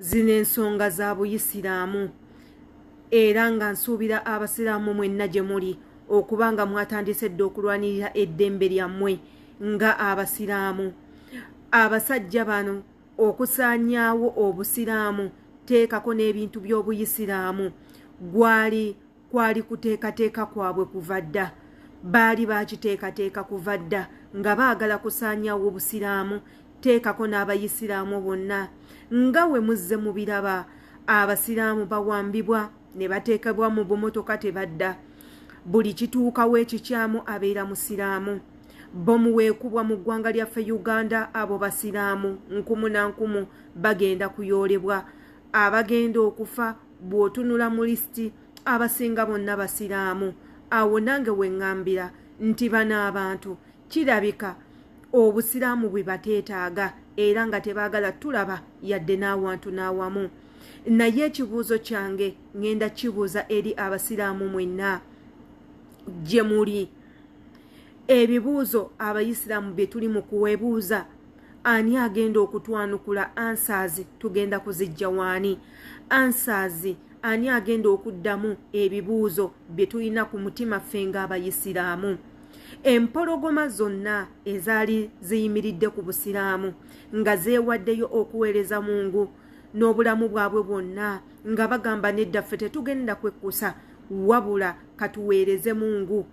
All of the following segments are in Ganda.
Zino ensonga za Buyisiraamu, era nga nsuubira Abasiraamu mwenna gye muli okuba nga mwatandise dda okulwanirira eddembe lyammwe nga Abasiraamu. Abasajja bano okusaanyaawo Obusiraamu, teekako n'ebintu by'Obuyisiraamu, gwali kwali kuteekateeka kwabwe kuva dda. Baali bakiteekateeka kuva dda nga baagala kusaanyaawo Obusiraamu, teekako n'Abayisiraamu bonna. Nga we muzze mubiraba, Abasiraamu bawambibwa ne bateekebwa mu bumotoka tebadda. Buli kituukawo ekikyamu abeera Musiraamu. Bomu weekubwa mu ggwanga lyaffe Uganda, abo Basiraamu nkumu na nkumu bagenda kuyoolebwa. Abagenda okufa bw'otunula mu lisiti abasinga bonna Basiraamu. Awo nange we ŋŋambira nti bano abantu kirabika Obusiraamu bwe bateetaaga era nga tebaagala tulaba yadde n'awantu n'awamu. Naye ekibuuzo kyange ŋŋenda kibuuza eri Abasiraamu mwenna gye muli. Ebibuuzo Abayisiraamu bye tuli mu kuwebuuza, ani agenda okutwanukula? Answers tugenda kuzijja waani? Answers, ani agenda okuddamu ebibuuzo bye tulina ku mutima ffe ng'Abayisiraamu? Empologoma zonna ezaali ziyimiridde ku Busiraamu nga zeewaddeyo okuweereza Mungu n'obulamu bwabwe bwonna, nga bagamba nedda, ffe tetugenda kwekkusa, wabula katuweereze Mungu,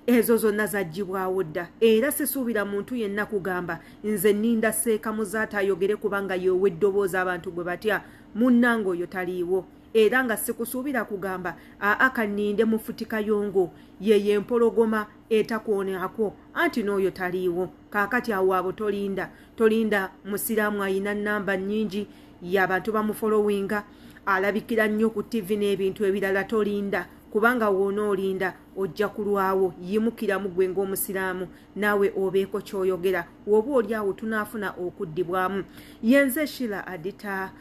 ezo zonna zaggyibwawo dda. Era sisuubira muntu yenna kugamba nze nninda Seeka Muzaata ayogere kubanga yeewa eddoboozi abantu gwe batya. Munnange, oyo taliiwo. Era nga sikusuubira kugamba aa kanninde Mufuti Kayongo, yeyo empologoma etakwonako, anti n'oyo taliiwo. Kaakati awo abo tolinda, tolinda Musiraamu ayina namba nnyingi y'abantu bamufolowinga, alabikira nnyo ku TV n'ebintu ebirala. Tolinda, kubanga woona olinda ojja kulwawo. Yimukiramu gwe ng'Omusiraamu, naawe obeeko ky'oyogera. Woba oli awo tunaafuna okuddibwamu. Yenze Shila Adita.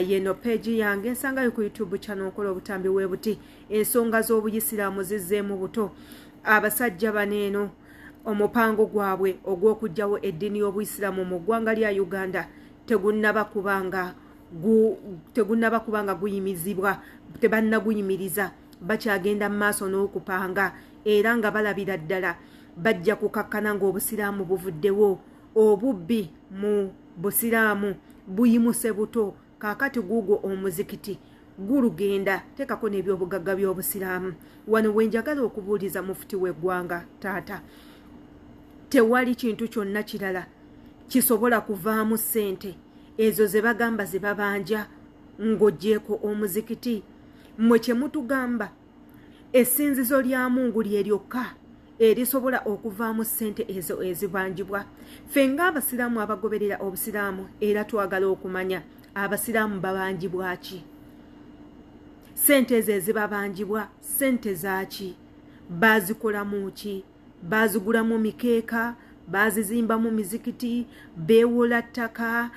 Yeno page yange nsangayo ku YouTube channel, nkola obutambi webuti. Ensonga z'Obuyisiraamu zizzeemu buto. Abasajja baneeno omupango gwabwe ogw'okugjawo eddiini y'Obuyisiraamu mu ggwanga lya Uganda tegunnaba kubanga guyimizibwa, tebannaguyimiriza, bakyagenda mu maaso n'okupanga, era nga balabira ddala bajja kukakkana ng'Obusiraamu buvuddewo. Obubbi mu Busiraamu buyimuse buto. Kaakati guugwo omuzikiti gulugenda, teekako n'ebyobugagga by'Obusiraamu. Wano wenjagala okubuuliza mufuti w'eggwanga, taata, tewali kintu kyonna kirala kisobola kuvaamu ssente ezo ze bagamba ze babanja ng'oggyeeko omuzikiti? Mmwe kye mutugamba, essinzizo lya Mungu lye lyokka erisobola okuvaamu ssente ezo ezibanjibwa? Ffe ng'Abasiraamu abagoberera Obusiraamu era twagala okumanya, Abasiraamu babanjibwa ki? Ssente ezo ezibabanjibwa ssente zaaki? Baazikolamu ki? Baazigulamu mikeeka? Baazizimbamu mizikiti? Beewola ttaka?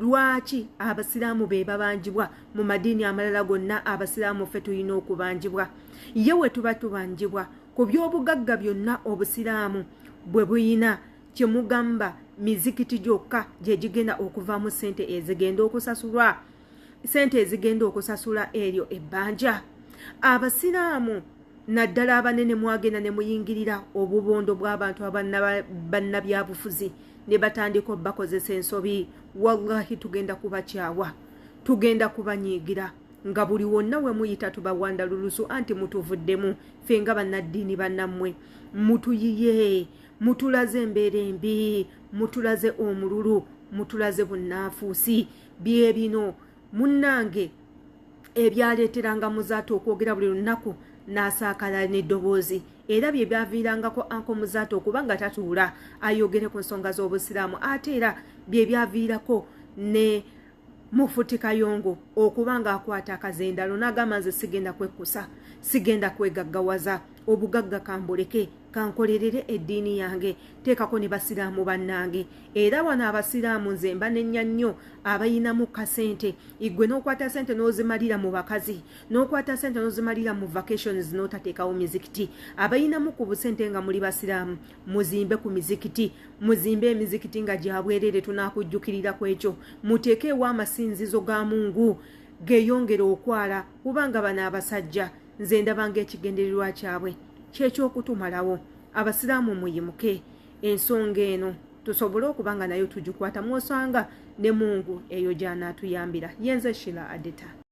Lwaki Abasiraamu be babanjibwa? Mu madiini amalala gonna Abasiraamu ffe tulina okubanjibwa. Ye we tuba tubanjibwa ku byobugagga byonna Obusiraamu bwe buyina, kyemugamba mizikiti gyokka gye gigenda okuvaamu ssente ezigenda okusasulwa, ssente ezigenda okusasula eryo ebbanja? Abasiraamu naddala abanene mwagenda ne muyingirira obubondo bw'abantu bannabyabufuzi ne batandika obakozesa ensobi. Wallahi tugenda kubakyawa, tugenda kubanyiigira nga buli wonna we muyita tubawanda lulusu, anti mutuvuddemu ffe nga bannaddiini bannammwe. Mutuyiye, mutulaze embeera embi, mutulaze omululu, mutulaze bunnanfuusi. Bye bino munnange ebyaleeteranga Muzaata okwogera buli lunaku n'asaakala n'eddoboozi, era bye byaviirangako Uncle Muzaata okuba nga tatuula ayogere ku nsonga z'Obusiraamu. Ate era bye byaviirako ne Mufuti Kayongo okuba ng'akwata akazendalo n'agamba, nze sigenda kwekkusa, sigenda kwegaggawaza, obugagga kambuleke. Kankolerere eddiini yange, teekako ne basiraamu bannange. Era wano abasiraamu nze mbanenya nnyo abayinamu kasente. Igwe n'okwata sente n'ozimalira mu bakazi, n'okwata sente n'ozimalira mu vacations, n'otateekawo mizikiti. Abayinamu ku busente nga muli basiraamu, muzimbe ku mizikiti, muzimbe emizikiti nga gyabwerere, tunaakujjukirira ku ekyo. Muteekeewo amasinzizo ga Mungu geyongere okwala, kubanga bano abasajja nze ndabanga ekigendererwa kyabwe kyekyokutumalawo. Abasiraamu muyimuke, ensonga eno tusobole okuba nga nayo tugikwata, mwosanga ne Mungu eyo gy'anaatuyambira. Yenze Shila Adeta.